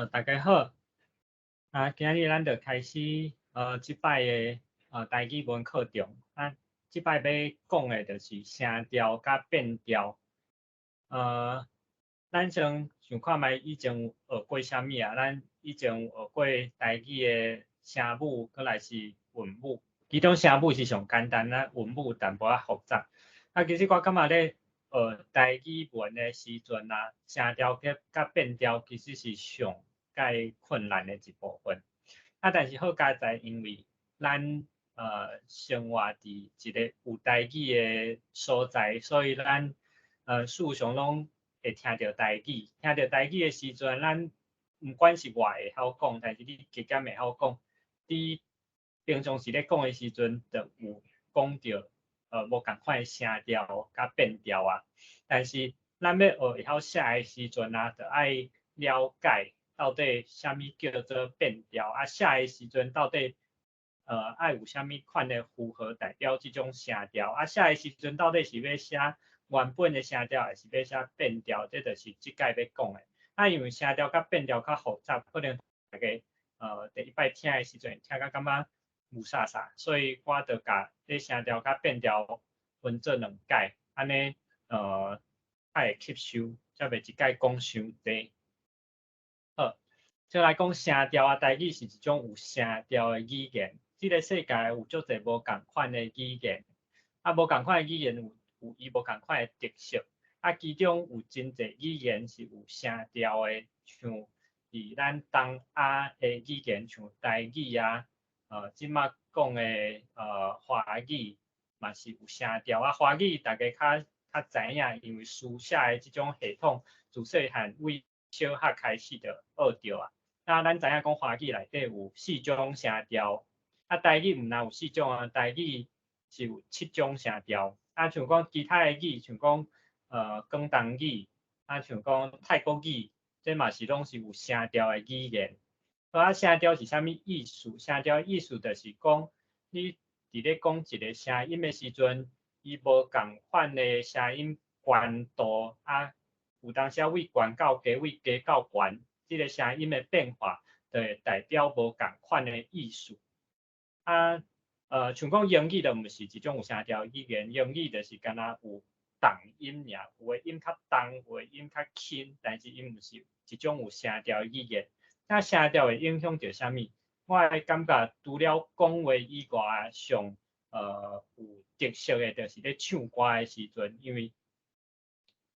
大家好，啊，今日咱就開始這擺的台語文課程。啊，這擺欲講的就是聲調佮變調。咱先想看覓以前有學過啥物啊？咱以前有學過台語的聲母，閣來是韻母。其中聲母是上簡單，啊，韻母淡薄仔複雜。啊，其實我感覺咧學台語文的時陣啊，聲調佮變調其實是上蓋困難的一部分。啊，但是好佳哉，因為咱生活佇一個有台語的所在，所以咱事常攏會聽著台語。聽著台語的時陣，咱毋管是偌會曉講，但是你加減會曉講，你平常時咧講的時陣，就有講著無仝款的聲調佮變調啊。但是咱欲學會曉寫的時陣啊，就愛了解到底啥物叫做變調啊，寫的時陣到底愛有啥物款的符號代表這種聲調啊，寫的時陣到底是欲寫原本的聲調，還是欲寫變調？這就是這擺欲講的。啊，因為聲調佮變調較複雜，可能大家第一擺聽的時陣，聽甲感覺霧煞煞，所以我就共這聲調佮變調分做兩解，按呢較會吸收，才袂一擺講傷濟。好，再來講聲調啊，台語是一種有聲調的語言。這個世界有足濟無仝款的語言，啊，無仝款的語言有伊無仝款的特色。啊，其中有真濟語言是有聲調的，像佇咱東亞的語言，像台語啊，這馬講的華語嘛是有聲調。啊，華語大家較較知影，因為書寫的這種系統，自細漢為小學開始就學著啊。啊，咱知影講華語內底有四種聲調，啊，台語毋但有四種啊，台語是有七種聲調。啊，像講其他的語，像講廣東語，啊，像講泰國語，這嘛是攏是有聲調的語言。啊，聲調是啥物意思？聲調意思就是講，你佇咧講一個聲音的時陣，伊無仝款的聲音懸度啊，有當時仔位懸到低，位低到懸，這個聲音的變化，就會代表無仝款的意思。啊，像講英語就毋是一種有聲調語言，英語就是敢若有重音爾，有的音較重，有的音較輕，但是伊毋是一種有聲調的語言。那聲調會影響著啥物？我會感覺除了講話以外，上有特色的，就是咧唱歌的時陣，因為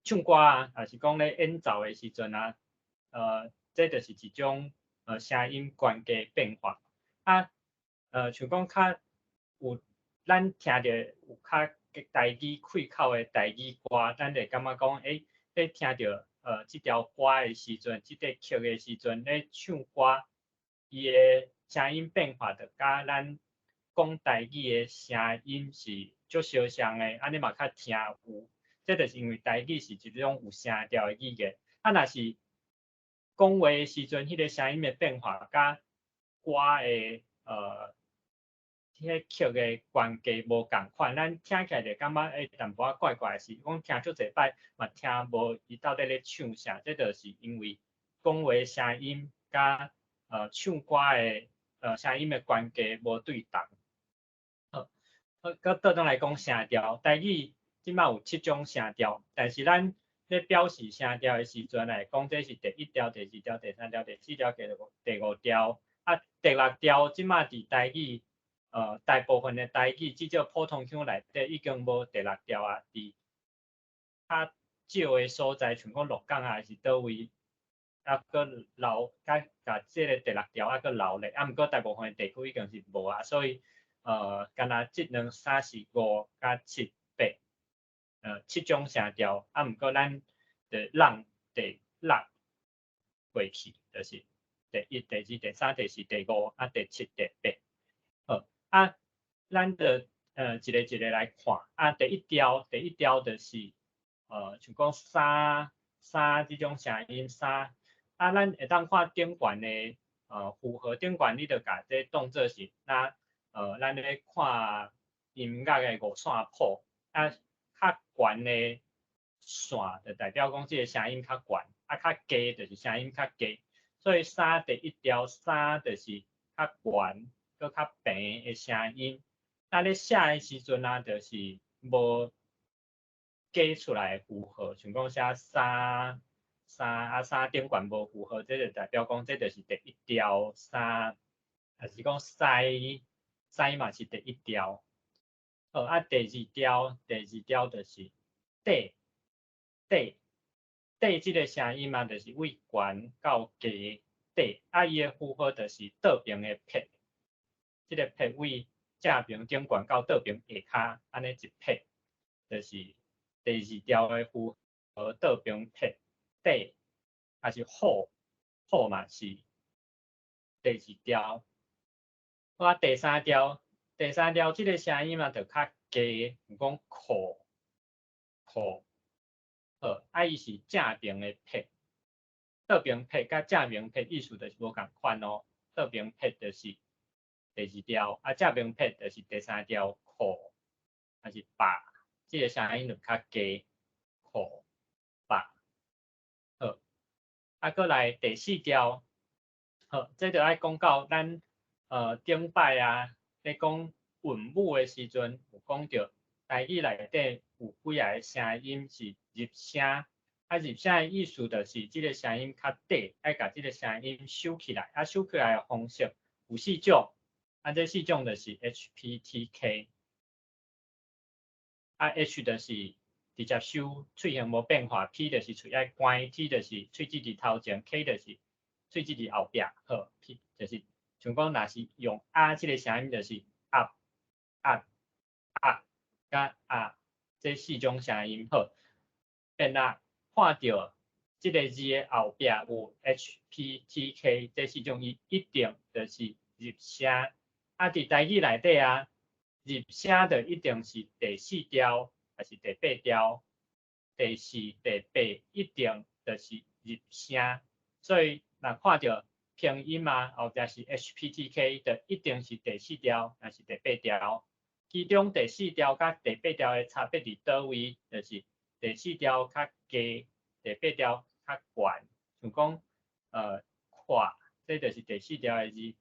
唱歌啊，抑是講咧演奏的時陣啊，這就是一種聲音懸低變化。啊，像講較有咱聽著有較台語開口的台語歌，咱會感覺講，欸，咧聽著這條歌的時陣，這塊曲的時陣，咧唱歌，伊的聲音變化就佮咱講台語的聲音是足相像的，按呢嘛較聽有。這就是因為台語是一種有聲調的語言。啊，若是講話的時陣，彼個聲音的變化佮歌的彼個曲的懸低無仝款，咱聽起來就感覺會淡薄仔怪怪，是講聽足濟擺嘛聽無伊到底咧唱啥，這就是因為講話聲音佮唱歌的聲音的懸低無對同。好，好，閣倒轉來講聲調，台語這馬有七種聲調，但是咱咧表示聲調的時陣來講，這是第一調、第二調、第三調、第四調、第五調。啊，第六調這馬佇台語，大部分的台語，至少普通腔內底已經無第六調啊。佇較少的所在，像講鹿港啊，還是佗位，啊，閣留佮共這个第六調啊，閣留咧。啊，毋過大部分的地區已經是無啊，所以敢若這兩三四五佮七八，七種聲調。啊，毋過咱就讓第六過去，就是第一、第二、第三、第四、第五，啊，第七、第八。好，啊，咱就一個一個來看。啊，第一調，第一調就是像講三三這種聲音三。啊，咱會當看頂懸的符號，頂懸你就共這當做是若咱咧看音樂的五線譜。啊，較懸的線就代表講這个聲音較懸，啊，較低就是聲音較低。所以三第一調三就是較懸、閣較平的聲音。啊，咧寫的時陣啊，就是無加出來的符號，像講寫三三啊三頂懸無符號，這就代表講這就是第一調三，抑是講西西嘛是第一調。好，啊第二調，第二調就是底底底這个聲音嘛，就是位懸到低底，啊伊的符號就是倒爿的撇，這个撇位正爿頂懸到倒爿下跤，按呢一撇，就是第二調的符號倒爿撇底，抑是好好嘛是第二調。好啊，第三調，第三調這个聲音嘛，就較低，像講苦苦，好，啊伊是正爿的撇，倒爿撇佮正爿撇意思就是無仝款哦。倒爿撇就是第二調，啊正爿撇就是第三調苦，抑是百，這个聲音就較低，苦百，好，啊閣來第四調，好，這就愛講到咱頂擺啊，咧講韻母的時陣，有講著台語內底有幾仔个聲音是入聲，啊入聲的意思就是這个聲音較短，愛共這个聲音收起來，啊收起來的方式有四種，啊這四種就是 H、P、T、K，啊 H 就是直接收喙型無變化，P 就是喙愛關，T 就是喙齒佇頭前，K 就是喙齒佇後壁，好，P 就是像講若是用啊這个聲音就是啊啊啊佮啊，這四種聲音好。變啊，看著這个字的後壁有 H、P、T、K 這四種音，一定就是入聲。啊，佇台語內底啊，入聲就一定是第四調，抑是第八調，第四、第八一定就是入聲。所以若看著拼音啊，後壁是 H、P、T、K，就一定是第四調，抑是第八調。其中第四調佮第八調的差別佇佗位？就是第四調較低，第八調較懸。像講，看，這就是第四調的字，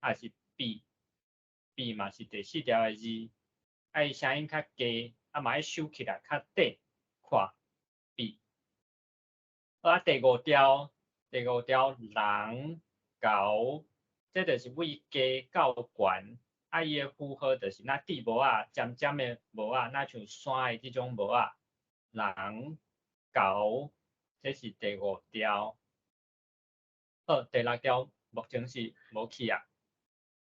看，抑是比，比嘛是第四調的字，啊伊聲音較低，啊嘛愛收起來較短，看，比。好啊，第五調，第五調人、猴，這就是位低到懸，啊伊的符號就是若戴帽仔，尖尖的帽仔，若像山的這種帽仔，人、猴，這是第五調。好，第六調目前是無去啊。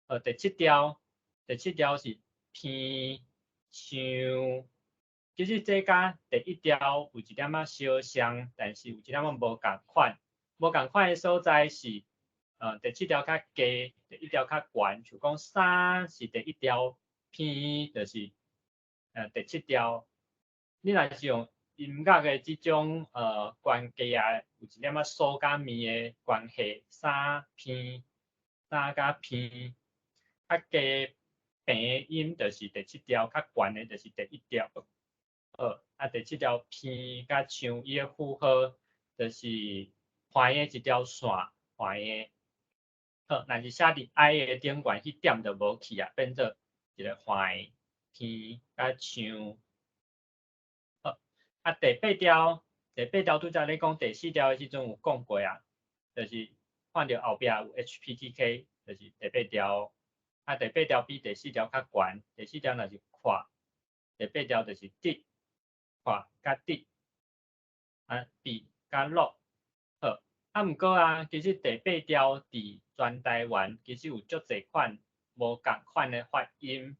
好，第七調，第七調是鼻、像，其實這佮第一調有一點仔相像，但是有一點仔無仝款。無仝款的所在是，第七調較低，第一調較懸。像講三是第一調，鼻就是第七調。你若是用音樂的這種關係啊，有一點仔數佮面的關係，三鼻，三佮鼻，較低平的音就是第七調，較懸的就是第一調。好，啊第七調鼻佮像，伊的符號就是橫的一條線，橫的。好，若是寫佇 I 的頂懸，彼點就無去啊，變做一个橫鼻佮像。好，啊第八調，第八調拄才咧講第四調的時陣有講過啊，就是看著後壁有 H、P、T、K，就是第八調。啊第八調比第四調較懸，第四調若是闊，第八調就是直，闊佮直，啊比佮落。好，啊毋過啊，其實第八調佇全台灣其實有足濟款無仝款的發音。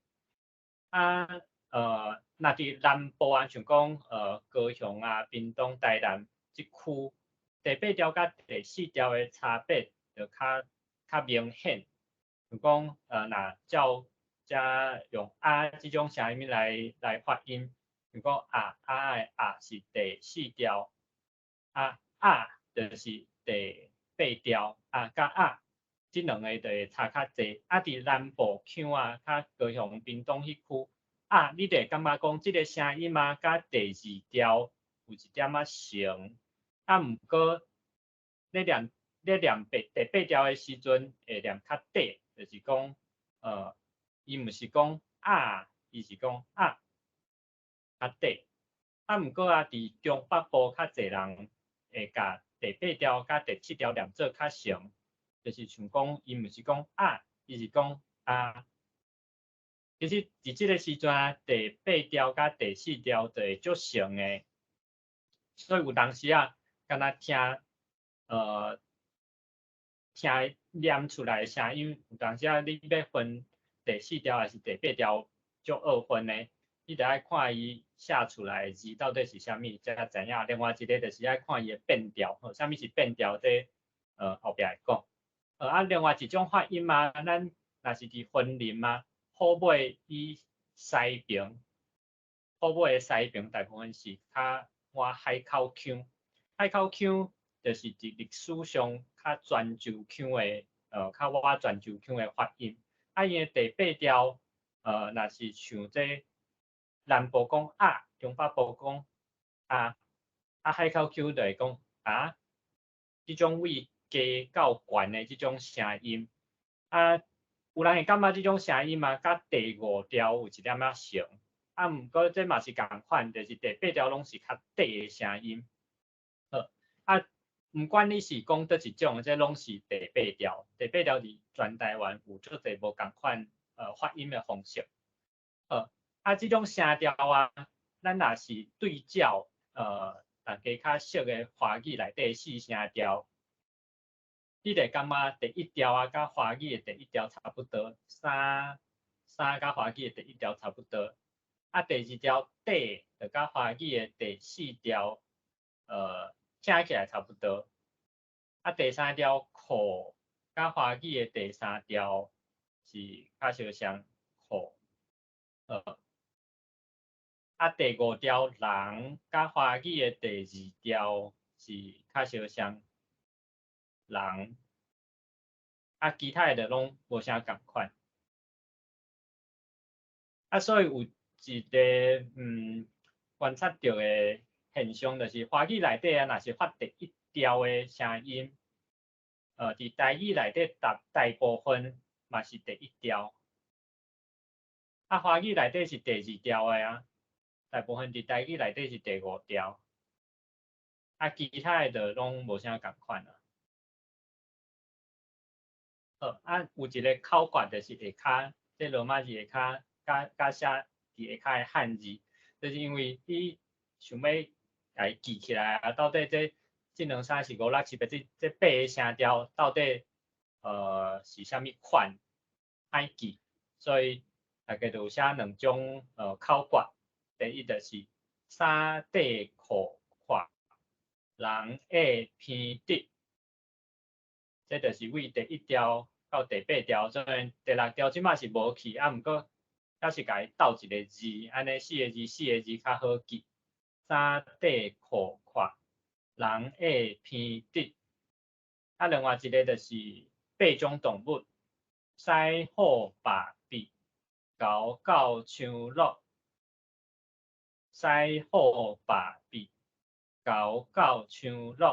啊，若佇南部啊，像講高雄啊、屏東、台南這區，第八調佮第四調的差別就較明顯。像講，若照遮用啊這種聲音來發音，像講啊啊的啊是第四調，啊啊就是第八調，啊佮啊，這兩个就會差較濟。啊，佇南部腔啊，較高雄、屏東彼區，啊，你就會感覺講這个聲音啊，佮第二調有一點仔像。啊，毋過咧念咧念第八調的時陣會念較短，就是講，伊毋是講啊，伊是講啊，較短。啊，毋過啊，佇中北部較濟人會共第八調佮第七調念做較像，就是像講，伊毋是講啊，伊是講啊。其實佇這个時陣啊，第八調佮第四調就會足像的，所以有當時啊，敢若聽念出來的聲音，有當時啊，你欲分第四調還是第八調，足學分的，你著愛看伊寫出來的字到底是啥物，才知影。另外一个就是愛看伊的變調，吼，啥物是變調？這後壁會講。啊，另外一種發音啊，咱若是佇雲林啊，虎尾以西爿，虎尾的西爿大部分是較倚海口腔，海口腔就是佇歷史上較泉州腔的，較倚泉州腔的發音。啊，伊的第八調，若是像這南部講啊，中北部講啊，啊海口腔就會講啊，這種位加到懸的這種聲音，啊。有人會感覺這種聲音啊，佮第五調有一點仔像，啊，毋過這嘛是仝款，就是第八調攏是較短的聲音。好，啊，毋管你是講佗一種，這攏是第八調。第八調佇全台灣有足濟無仝款發音的方式。好，啊，這種聲調啊，咱若是對照大家較熟的華語內底四聲調，你會感覺第一調啊，佮華語的第一調差不多，三三佮華語的第一調差不多。啊，第二調底就佮華語的第四調，聽起來差不多。啊，第三調苦佮華語的第三調是較相像苦。啊，第五調人佮華語的第二調是較相像人。啊，其他的就攏無啥仝款。啊，所以有一個觀察著的現象，就是華語內底啊，若是發第一調的聲音，佇台語內底大部分嘛是第一調。啊，華語內底是第二調的啊，大部分佇台語內底是第五調。啊，其他的就攏無啥仝款啊。好，啊，有一個口訣就是下跤，這羅馬字下跤，佮寫佇下跤的漢字，就是因為你想欲共伊記起來啊，到底這兩三四五六七八這八个聲調到底是啥物款，歹記，所以大家就有寫兩種口訣。第一就是三底褲闊，人下偏直，這就是為第一調到第八調，雖然第六調這擺是無去，啊，毋過猶是共伊鬥一个字，按呢四个字四个字較好記。三底褲闊，人下偏直。啊，另外一个就是八種動物，獅虎豹鱉，猴狗菖鹿。獅虎豹鱉，猴狗菖鹿。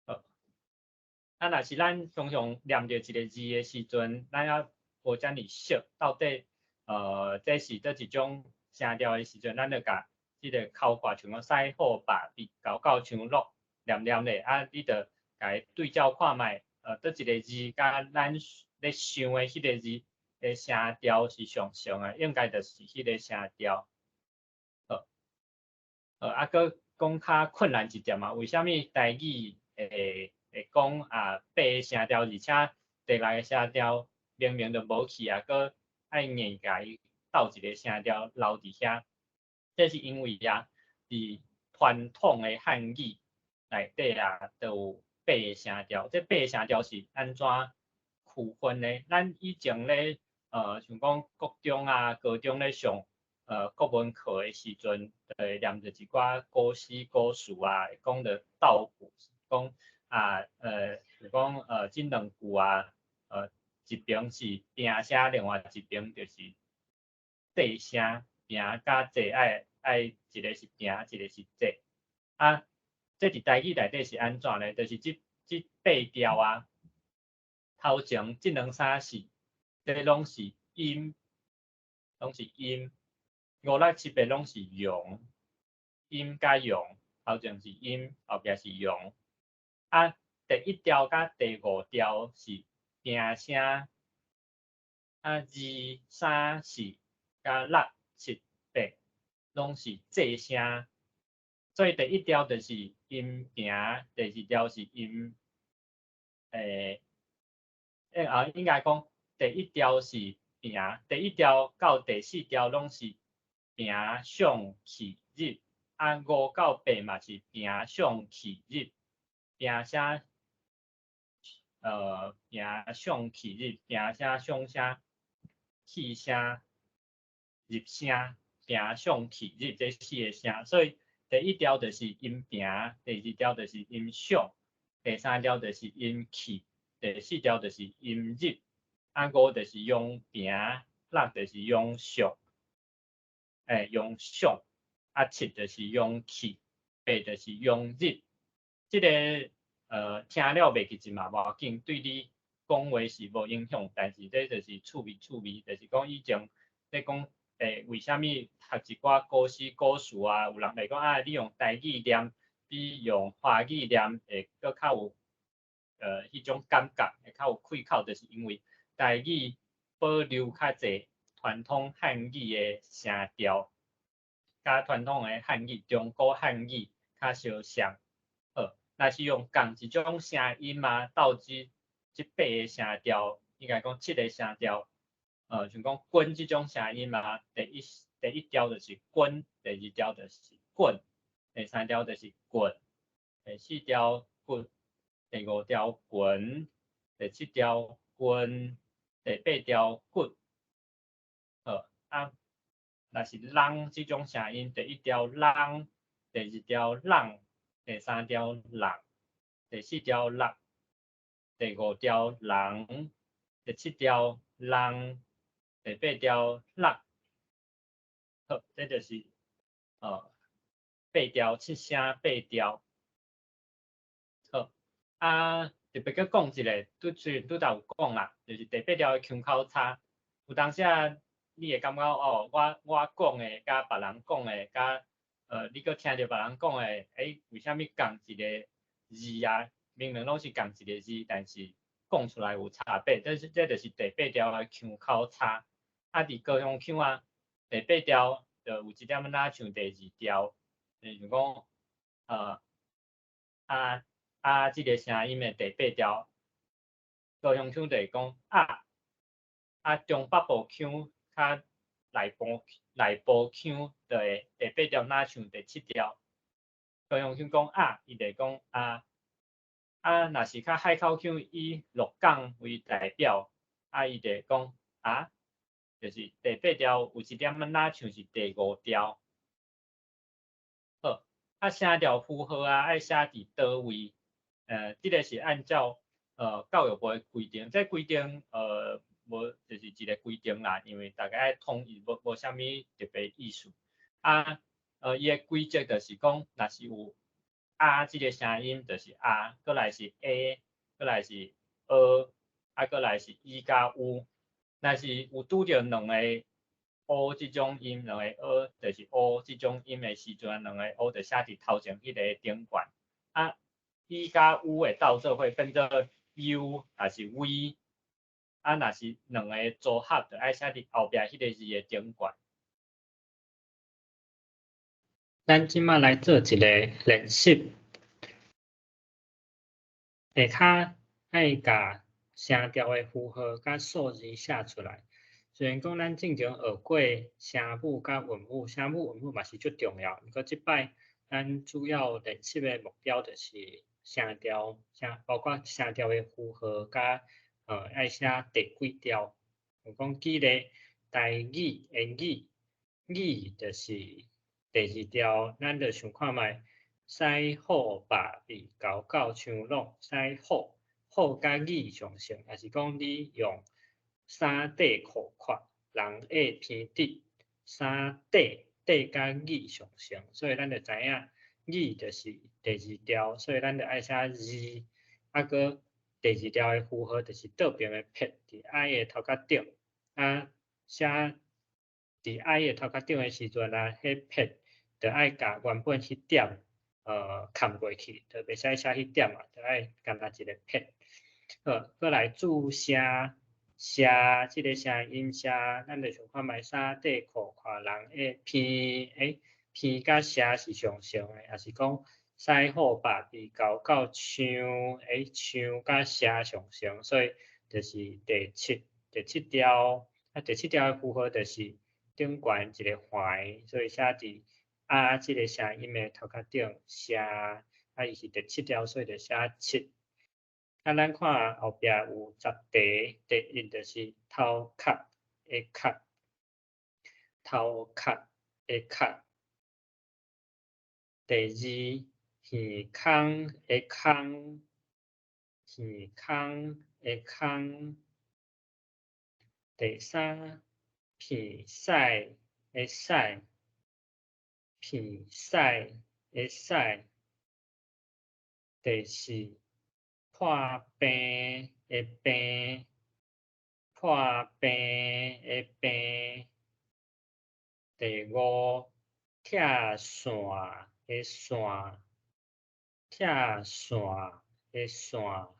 好，啊，若是咱常常念著一个字的時陣，咱猶無遮爾熟，到底這是佗一種聲調的時陣，咱就共這个口訣，像講獅虎豹鱉，猴狗菖鹿，念念咧，啊，你就共伊對照看覓，佗一个字佮咱咧想的彼个字的聲調是相像的，應該就是彼个聲調。好，啊，閣講較困難一點啊，為啥物台語會講啊八个聲調，而且第六个聲調明明就無去啊，閣愛硬共伊鬥一个聲調留佇遐？這是因為啊，佇傳統的漢語內底啊，就有八个聲調。這八个聲調是按怎區分呢？咱以前咧，像講國中啊、高中咧上國文課的時陣，就會念著一寡古詩古詞啊，會講著鬥句，講啊，就講這兩句啊，一爿是平聲，另外一爿就是仄聲，平佮仄愛一个是平，一个是仄。啊，這佇台語內底是按怎咧？就是這八調啊，頭前這兩三四，這攏是陰，攏是陰，五六七八攏是陽，陰佮陽，頭前是陰，後壁是陽。啊，第一調佮第五調是平聲，啊，二、三、四佮六、七、八攏是仄聲。所以第一調就是陰平，第二調是陰，啊，應該講第一調是平，第一調到第四調攏是平上去入，啊，五到八嘛是平上去入，平聲，平上去入，平聲上聲去聲入聲，平上去入這四个聲，所以第一調就是陰平，第二調就是陰上，第三調就是陰去，第四調就是陰入，啊，五就是陽平，六就是陽上，陽上，啊，七就是陽去，八就是陽入。這个聽了袂記得嘛無要緊，對你講話是無影響，但是這就是趣味趣味，就是講以前咧講，為啥物讀一寡古詩古詞啊，有人會講啊，你用台語念比用華語念會閣較有彼種感覺，會較有氣口，就是因為台語保留較濟傳統漢語的聲調，佮傳統的漢語、中古漢語較相像。好，若是用仝一種聲音啊，鬥這八个聲調，應該講七个聲調，像講滾這種聲音啊，第一調就是滾，第二調就是滾，第三調就是滾，第四調骨，第五調滾，第七調滾，第八調骨。好，啊，若是人這種聲音，第一調人，第二調人，第三調人，第四調六，第五調人，第七調人，第八調六。好，這就是八調七聲八調。好，啊，特別閣講一个，拄雖然拄才有講啦，就是第八調的腔口差，有當時啊，你會感覺哦，我講的佮別人講的，佮你閣聽著別人講的，為啥物仝一个字啊？明明攏是仝一个字，但是講出來有差別，這就是第八調的腔口差。啊，佇高雄腔啊，第八調就有一點仔若像第二調，就是講啊啊，這个聲音的第八調，高雄腔就會講啊，啊中北部腔較內部腔就會第八調若像第七調，高雄腔講啊，伊就會講啊，啊若是較海口腔以鹿港為代表，啊伊就會講啊，就是第八調有一點仔若像是第五調。好，啊聲調符號啊，愛寫佇佗位？這个是按照教育部的規定，這規定無就是一个規定啦，因為大家愛統一，無啥物特別意思。啊，伊的規則就是講，若是有啊這个聲音，就是啊，閣來是 A，閣來是 E，啊，閣來是 E 佮 U。若是有拄著兩个 O 這種音，兩個 E 就是 O 這種音的時陣，兩個 O 就寫佇頭前彼个頂懸。啊，E 佮 U 會鬥做伙變做 U 抑是 V。啊，若是兩个組合，就愛寫佇後壁彼个字的頂懸。咱這擺來做一个練習，下跤愛共聲調的符號佮數字寫出來。雖然講咱進前學過聲母佮韻母，聲母韻母嘛是足重要。毋過這擺咱主要練習的目標就是聲調，聲包括聲調的符號佮愛寫第幾調。就講舉例，台語的語，語就是第二調，咱就想看覓，西好百味厚狗像攏西好，好佮語相像，抑是講你用衫底褲闊，人下偏直，衫底底佮語相像，所以咱就知影語就是第二調，所以咱就愛寫二。啊，閣第二調的符號就是倒爿的撇，佇 I 的頭殼頂。啊，寫佇 I 的頭殼頂的時陣啊，彼撇就愛共原本彼點崁過去，就袂使寫彼點啊，就愛干焦一个撇。好，閣來注聲，聲這个聲音寫，咱就想看覓衫底褲看人的鼻，鼻佮聲是相像的，抑是講屎虎爸比狗狗像，像佮聲相像，所以就是第七調，啊，第七調的符號就是頂懸一个橫，所以寫佇啊這个聲音的頭殼頂聲，啊，伊是第七調，所以就寫七。啊，咱看後壁有10題，第一就是頭殼的殼，頭殼的殼。第二，耳空的空，耳空的空。第三，鼻屎的屎，鼻屎的屎。第四，破病的病，破病的病。第五，拆線的線，拆線的線。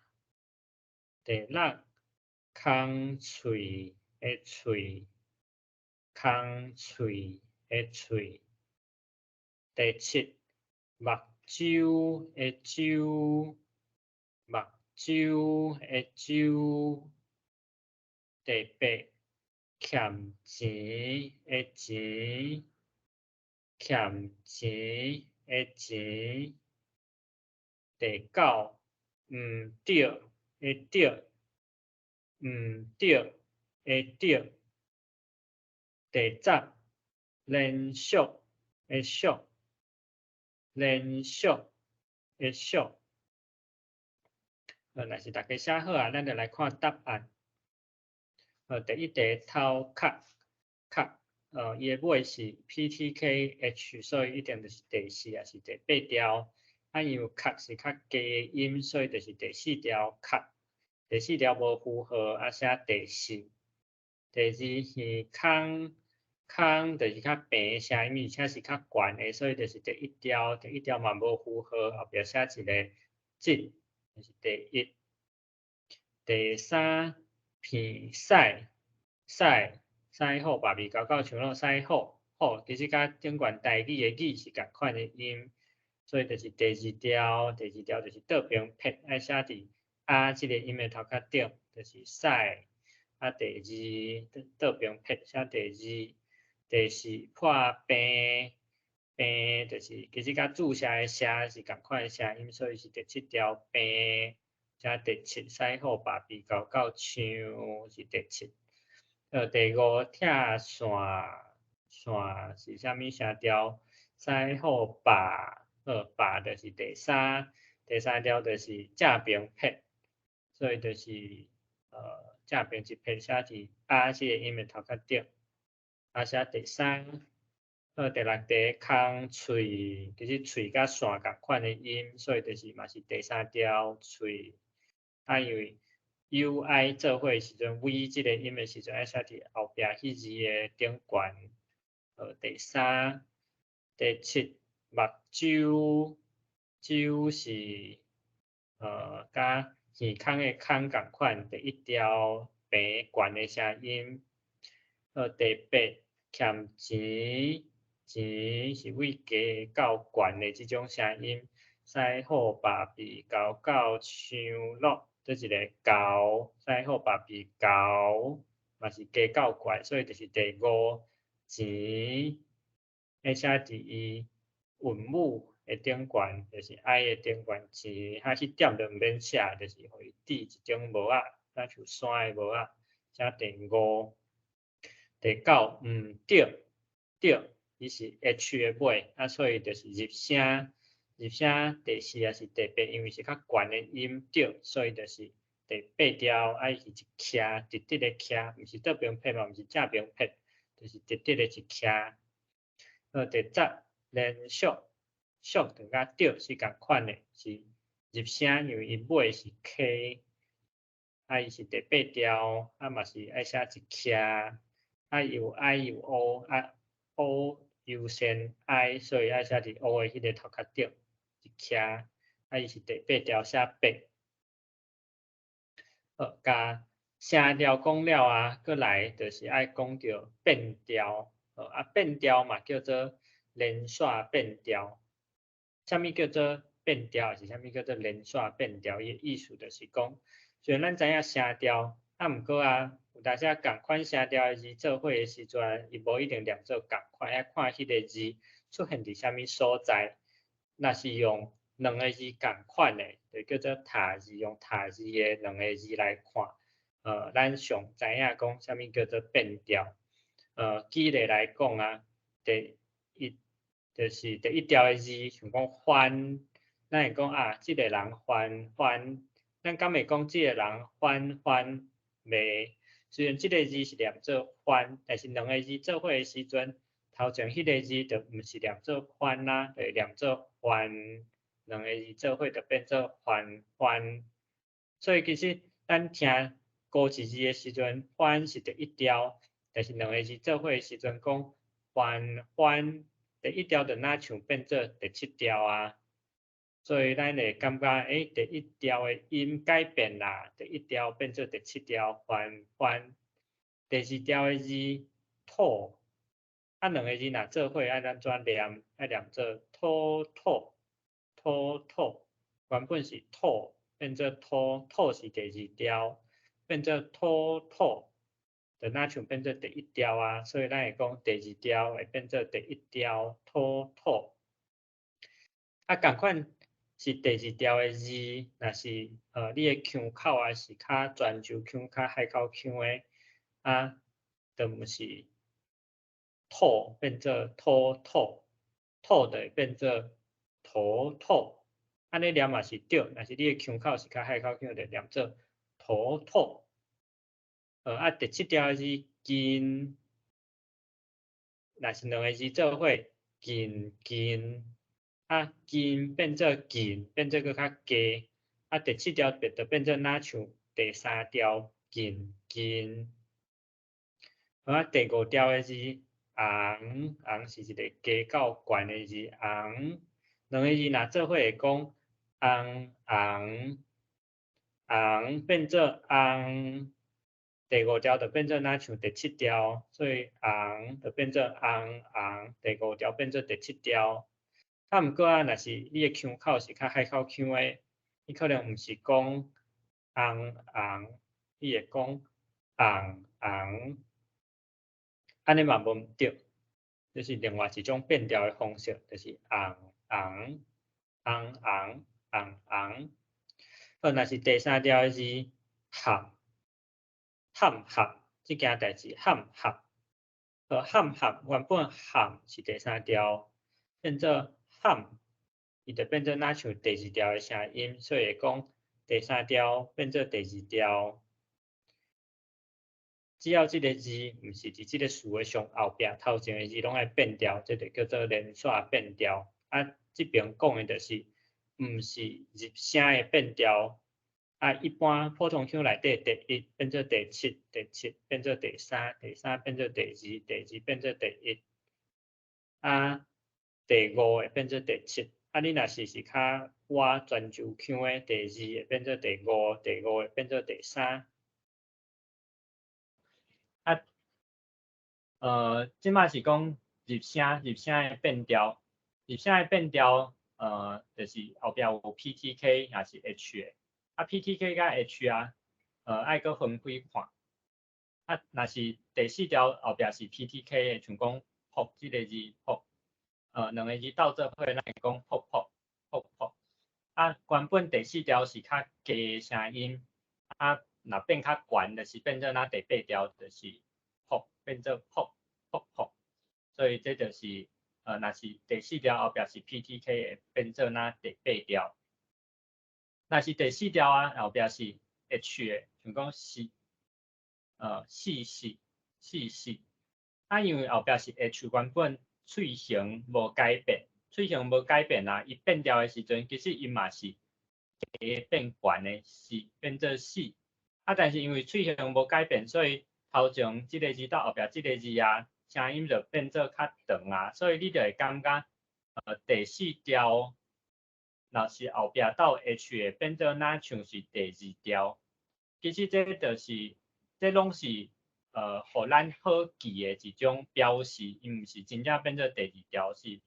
第六，空喙的喙，空喙的喙。第七，目睭的睭，目睭的睭。第八，欠錢的錢，欠錢的錢。第九，毋著的著，毋著的著。第十，連續的續，連續的續。若是大家寫好啊，咱就來看答案。第一題頭殼殼，伊的尾是 PTKH，所以一定就是第四抑是第八調。啊，因為殼是較低的音，所以就是第四調殼。第四調無符號，啊寫第四。第二耳空空就是較平的聲音，而且是較懸的，所以就是第一調，第一調嘛無符號，後壁寫一个一，就是第一。第三，鼻屎屎屎虎爸比狗狗像囉屎虎虎，其實佮頂懸台語的語是仝款的音，所以就是第二調，第二調就是倒爿撇，愛寫佇啊這个音的頭殼頂，就是屎。啊，第二倒爿撇寫第二，第四破病病就是其實佮注射的射是仝款的聲音，所以是第七調病。寫第七，屎虎爸比狗狗像是第七。第五拆線線是啥物聲調？屎虎爸，爸就是第三，第三調就是正爿撇，所以就是正爿一撇寫佇啊這个音的頭殼頂，啊寫第三。第六題空喙，其實喙佮線仝款的音，所以就是嘛是第三調喙。啊，因為 U、I 做伙的時陣，V 這个音的時陣愛寫佇後壁彼字的頂懸。第三、第七，目睭，睭是佮耳空的空仝款，第一調平懸的聲音。第八，欠錢，錢是位低到懸的這種聲音。屎虎爸比狗狗像囉，這一个猴，屎虎爸比猴，嘛是低到懸，所以就是第五錢，愛寫佇伊韻母的頂懸，就是 I 的頂懸錢，啊，彼點就毋免寫，就是予伊佇一頂帽仔，若像山的帽仔，寫第五。第九，毋著，著，伊是 H 的尾，啊，所以就是入聲，入聲第四抑是第八，因為是較懸的音著，所以就是第八調，啊，伊是一徛，直直的徛，毋是倒爿撇嘛，毋是正爿撇，就是直直的一徛。第十，連續，俗就佮著是仝款的，是入聲，因為伊尾是 K，啊伊是第八調，啊嘛是愛寫一徛，啊有 I 有 O，啊 O 優先 I，所以愛寫佇 O 的彼个頭殼頂一徛，啊伊是第八調寫八。好，共聲調講了啊，閣來就是愛講著變調，啊變調嘛叫做連線變調。啥物叫做變調，還是啥物叫做連線變調？伊的意思就是講，雖然咱知影聲調，啊毋過啊，有當時啊仝款聲調的字做伙的時陣，伊無一定念做仝款，愛看彼个字出現佇啥物所在。若是用兩个字仝款的，就叫做疊字，用疊字的兩个字來看，咱上知影講啥物叫做變調。舉例來講啊，第一就是第一調的字，像講番，咱會講啊，這个人番番，咱敢會講這个人番番袂？雖然這个字是念做番，但是兩个字做伙的時陣，頭前彼个字就毋是念做番啦，就會念做番，兩个字做伙就變做番番。所以其實咱聽孤一字的時陣，番是第一調，但是兩个字做伙的時陣，講番番，第一調就若像變做第七調啊。所以咱會感覺，第一調的音改變啦，第一調變做第七調，番番。第二調的字土，啊兩个字若做伙愛按怎念？愛念做土土土土，原本是土變做土，土是第二調，變做土土，就若像變做第一調啊。所以咱會講第二調會變做第一調，土土。啊，仝款是第二調的字，若是你的腔口啊是較泉州腔、較海口腔的，啊，就毋是土變做土土，土就會變做土土，按呢念嘛是對，若是你的腔口是較海口腔，就念做土土。啊，第七調的字近，若是兩个字做伙，近近。啊，近變做近，變做閣較低。啊，第七調變就變做若像第三調近近。啊，第五調的字紅，紅是一个低到懸的字，紅。兩个字若做伙會講紅紅紅變做紅，第五調就變做若像第七調，所以紅就變做紅紅，第五調變做第七調。啊，毋過啊，若是你的腔口是較海口腔的，你可能毋是講紅紅，你會講紅紅，按呢嘛無毋對，這是另外一種變調的方式，就是紅紅紅紅紅紅。好，若是第三調的字合含合，這件代誌含合，好，含合原本含是第三調，變做含，伊就變做若像第二調的聲音，所以會講第三調變做第二調。只要這个字毋是佇這个詞的上後壁，頭前的字攏愛變調，這就叫做連線變調。啊，這邊講的就是毋是入聲的變調。啊，一般普通腔內底第一變做第七，第七變做第三，第三變做第二，第二變做第一。啊，第五會變做第七。啊，你若是較倚泉州腔的，第二會變做第五，第五會變做第三。啊，這擺是講入聲，入聲的變調，入聲的變調，就是後壁有 PTK 抑是 H 的。啊，PTK 佮 H 啊，愛閣分開看。啊，若是第四調後壁是 PTK 的，像講噗這个字噗，兩个字鬥做伙，咱會講噗噗噗噗。啊，原本第四調是較低的聲音，啊，若變較懸，就是變做若第八調，就是噗變做噗噗噗。所以這就是，若是第四調後壁是 PTK 會變做若第八調。若是第四調啊，後壁是 H 的，像講是，四四四四。啊，因為後壁是 H，原本喙型無改變，喙形無改變啊，伊變調的時陣，其實伊嘛是低變懸的，是變做四。啊，但是因為喙形無改變，所以頭前這个字到後壁這个字啊，聲音就變做較長啊，所以你就會感覺，第四調若是後壁鬥 H 的，變做若像是第二調。其實這就是，這攏是予咱好記的一種表示，伊毋是真正變做第二調，是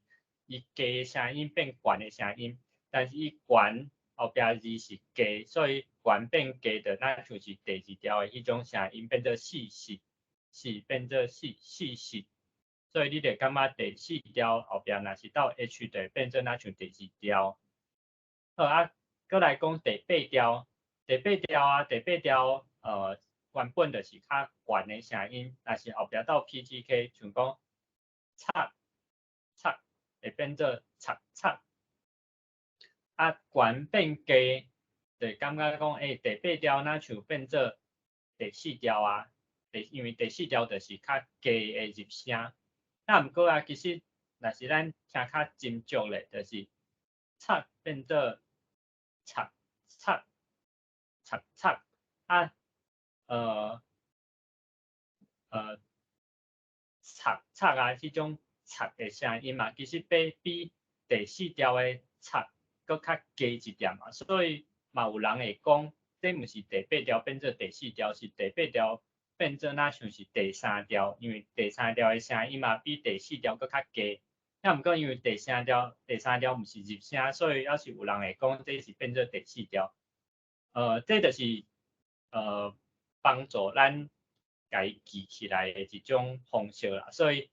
伊低聲音變懸的聲音，但是伊懸後壁字是低，所以懸變低就若像是第二調的彼種聲音，變做四四四變做四四四，所以你就感覺第四調後壁若是鬥 H 就會變做若像第二調。好啊，閣來講第八調，第八調啊，第八調原本就是較懸的聲音，但是後壁鬥 PTK，像講插插會變做插插。啊，懸變低，就感覺講，欸，第八調若像變做第四調啊，因為第四調就是較低的入聲。啊，毋過啊，其實若是咱聽較斟酌咧，就是插變做插插插插，啊，插插啊，這種插的聲音嘛，其實比第四調的插閣較低一點嘛，所以嘛有人會講，這毋是第八調變做第四調，是第八調變做若像是第三調，因為第三調的聲音嘛比第四調閣較低。啊，毋過因為第三調毋是入聲，所以猶是有人會講這是變做第四調。這就是幫助咱共伊記起來的一種方式啦。所以，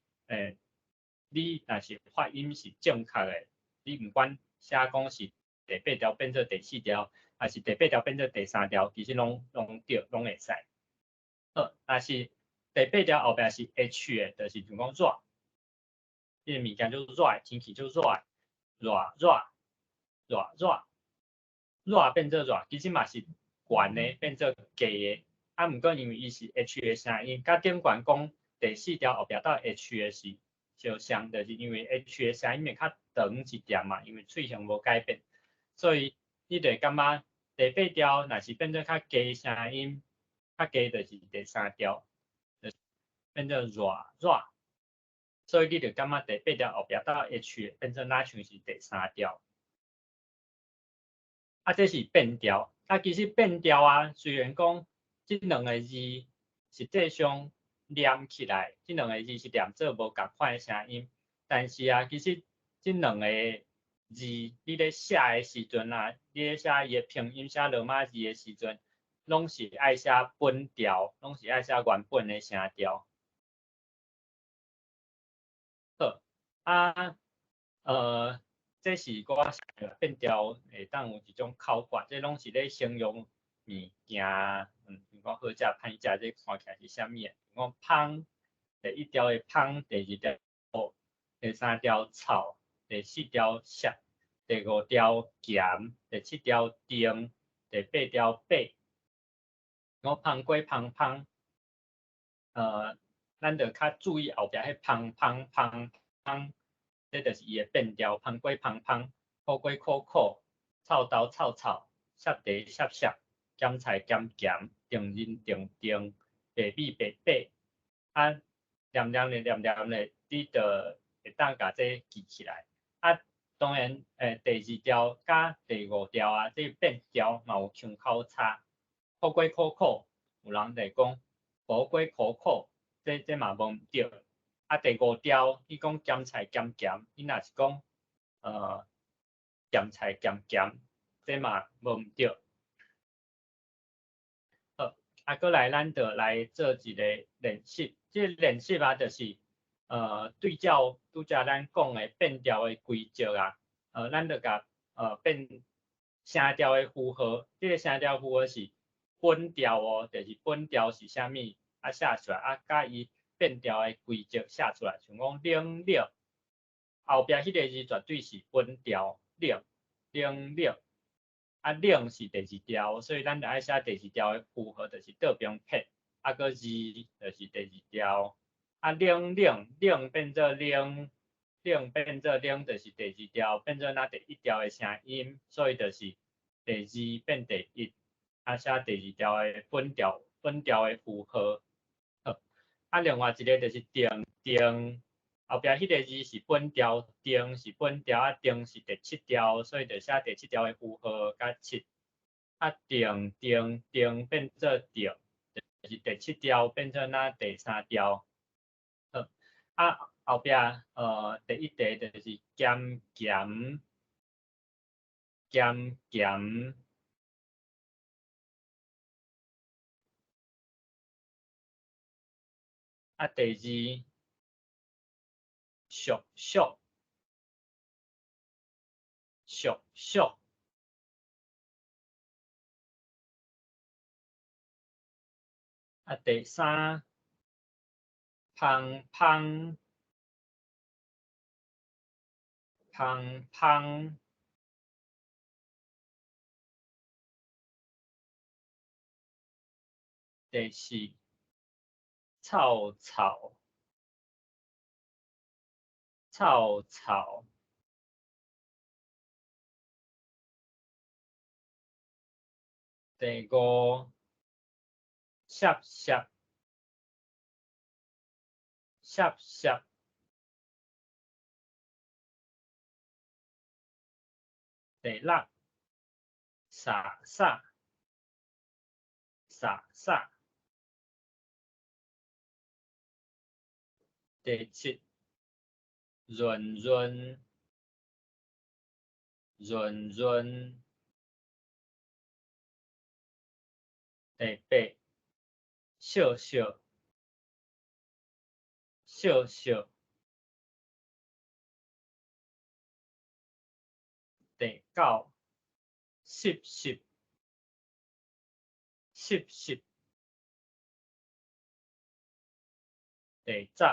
你若是發音是正確的，你毋管寫講是第八調變做第四調，還是第八調變做第三調，其實攏對，攏會使。好，若是第八調後壁是 H 的，就是像講熱，這个物件就熱，天氣就熱，熱熱熱熱熱變做熱，其實嘛是懸的變做低的。啊，毋過因為伊是 H 的聲音，佮頂懸講第四調後壁鬥 H 的是相像，就是因為 H 的聲音會較長一點嘛，因為喙形無改變，所以你就會感覺第八調若是變做較低聲音，較低就是第三調，就變做熱熱，所以你就感覺第八調後壁鬥 H 變做若像是第三調。啊，這是變調。啊，其實變調啊，雖然講這兩个字實際上念起來，這兩个字是念做無仝款的聲音，但是啊，其實這兩個字你咧寫的時陣啊，你咧寫伊的拼音寫羅馬字的時陣，攏是愛寫本調，攏是愛寫原本的聲調。好，啊，這是我變調會當有一種口訣，這攏是咧形容物件，像講好食歹食，這看起來是啥物的？講芳，第一調的芳，第二調苦，第三調臭，第四調澀，第五調鹹，第七調甜，第八調白。我芳粿芳芳，咱就較注意後壁彼芳芳芳芳，這就是伊的變調。芳粿芳芳，苦粿苦苦，臭豆臭臭，澀茶澀澀，鹹菜鹹鹹，定仁定定，白米白白。啊，念念咧念念咧，你就會當共這記起來。啊，當然，第二調佮第五調啊，這變調嘛有腔口差。苦粿苦苦，有人就會講苦粿苦苦，這嘛無毋對。啊，第五調，你講鹹菜鹹鹹，你若是講鹹菜鹹鹹，這嘛無毋對。好，啊，閣來咱就來做一个練習。這个練習啊，就是對照拄才咱講的變調的規則啊，咱就共變聲調的符號。這个聲調符號是本調哦，就是本調是啥物啊寫出來，啊，佮伊變調的規則寫出來，像講冷熱，後壁彼个字絕對是本調冷冷熱，啊冷是第二調，所以咱就愛寫第二調的符號，就是倒邊撇，啊閣二就是第二調，啊冷冷冷變做冷冷變做冷就是第二調，變做若第一調的聲音，所以就是第二變第一，啊寫第二調的本調，本調的符號。好，啊另外一個就是定定，後壁彼个字是本調，定是本調，啊定是第七調，所以就寫第七調的符號佮七。啊定定定變做定，就是第七調變做若第三調。好，啊後壁第一題就是鹹鹹鹹鹹，啊第二俗俗俗俗，啊第三芳芳芳芳，第四臭臭臭臭，第五澀澀澀澀，第六灑灑灑灑，第七潤潤潤潤，第八惜惜惜惜，第九翕翕翕翕，第十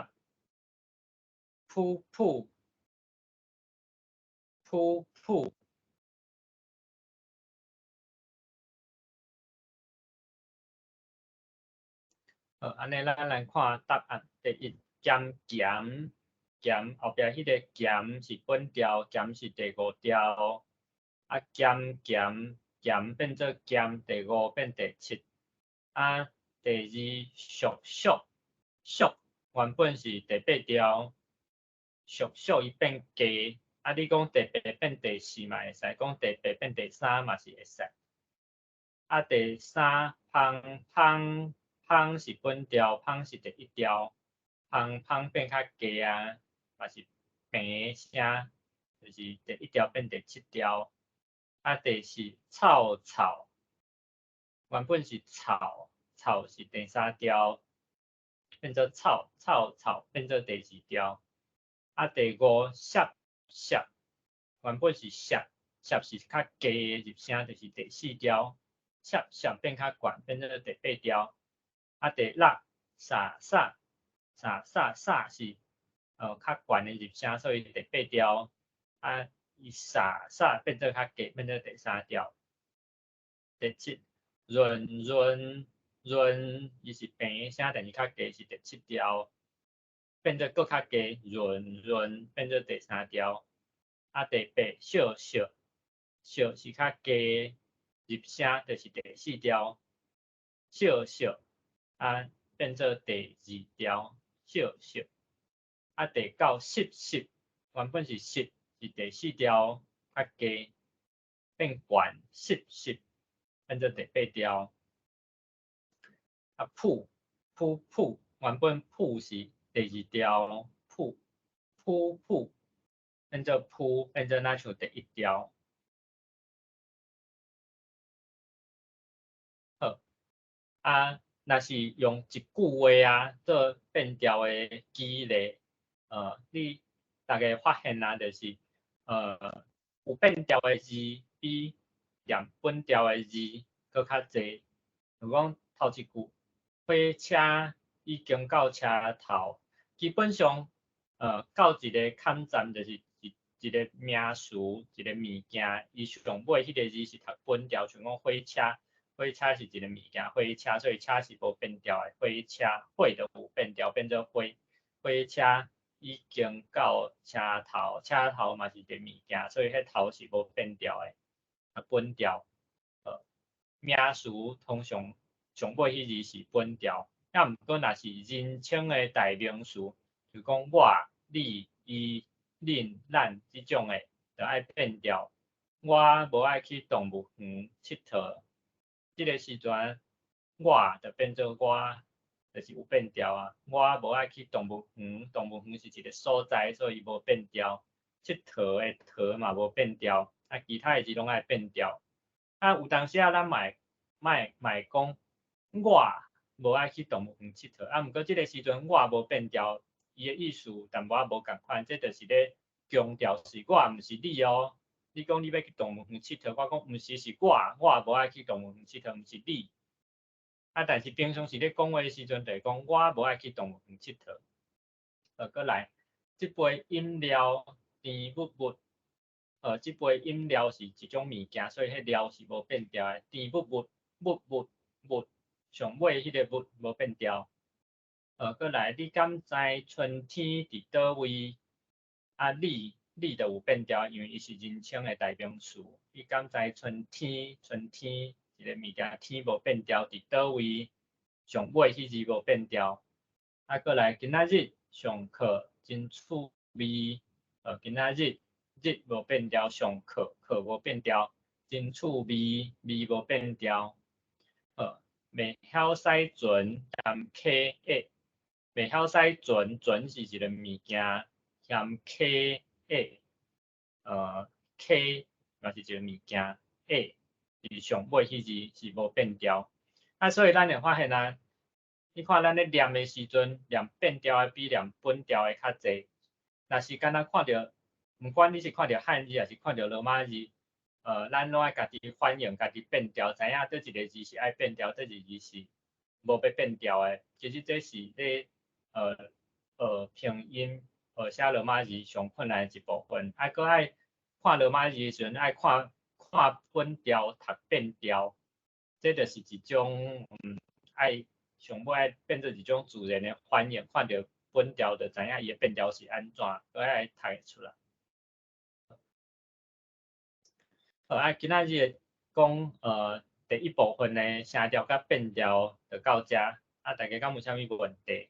噗噗噗噗。好，按呢咱來看答案。第一，鹹鹹鹹，後壁彼个鹹是本調，鹹是第五調。啊，鹹鹹鹹變做鹹，第五變第七。啊，第二俗俗俗，原本是第八調，俗俗伊變低。啊，你講第八變第四嘛會使，講第八變第三嘛是會使。啊，第三芳芳芳是本調，芳是第一調，芳芳變較低啊，嘛是平聲，就是第一調變第七調。啊，第四臭臭，原本是臭，臭是第三調，變做臭臭臭，變做第二調。啊，第五澀澀，原本是澀，澀是較低的入聲，就是第四調，澀澀變較懸，變做第八調。啊，第六灑灑灑灑灑是較懸的入聲，所以第八調。啊，伊灑灑變做較低，變做第三調。第七潤潤潤，伊是平聲，但是較低是第七調，變做閣較低，潤潤變做第三調。啊，第八惜惜惜是較低入聲，就是第四調，惜惜啊變做第二調，惜惜。啊，第九翕翕，原本是翕，是第四調較低，變懸，翕翕變做第八調。啊，噗噗噗，原本噗是第二調，噗噗噗變做噗，變做若像第一調。好，啊，若是用一句話啊做變調的舉例，你逐家發現啊，就是有變調的字比念本調的字閣較濟。就講頭一句，火車已經到車頭，基本上，到一个坎站就是一个名詞，一个物件，伊上尾彼个字是讀本調，像講火車，火車是一个物件，火車，所以車是無變調的，火車，火就有變調，變做火，火車已經到車頭，車頭嘛是一個物件，所以彼頭是無變調的，啊本調。名詞通常上尾彼字是本調，啊毋過若是人稱的代名詞，就講我、你、伊、恁、咱這種的，就愛變調。我無愛去動物園𨑨迌，這个時陣我就變做我，就是有變調啊。我無愛去動物園，動物園是一個所在，所以無變調。𨑨迌的迌嘛無變調，啊其他的字攏愛變調。啊有當時啊，咱嘛會嘛會講我無愛去動物園𨑨迌，啊毋過這个時陣我無變調，伊的意思淡薄仔無仝款，這就是咧強調是我，毋是你哦。你講你欲去動物園𨑨迌，我講毋是，是我，我無愛去動物園𨑨迌，毋是你。啊，但是平常時咧講話的時陣，就會講我無愛去動物園𨑨迌。閣來，這杯飲料甜物物，這杯飲料是一種物件，所以彼料是無變調的。甜物物，物物物，上尾彼个物無變調。閣來，你敢知春天佇佗位？啊，你你就有變調，因為伊是人稱的代名詞。你敢知春天？春天一个物件，天無變調，佇佗位？上尾彼字無變調。啊，閣來，今仔日上課真趣味。今仔日日無變調，上課課無變調，真趣味味無變調。袂曉駛船踮溪仔，袂曉駛船，船是一个物件，踮溪仔，溪嘛是一個物件，仔是上尾彼字是無變調。啊，所以咱會發現啊，你看咱咧念的時陣，念變調的比念本調的較濟。若是敢若看著，毋管你是看著漢字，抑是看著羅馬字，咱攏愛家己反應，家己變調，知影佗一个字是愛變調，佗一个字是無欲變調的。其實這是咧學拼音、學寫羅馬字上困難的一部分。啊，閣愛看羅馬字的時陣，愛看看本調、讀變調，這就是一種愛上尾愛變做一種自然的反應，看著本調就知影伊的變調是按怎，閣愛讀會出來。好，啊，今仔日講第一部分的聲調佮變調就到遮，啊，大家敢有啥物問題？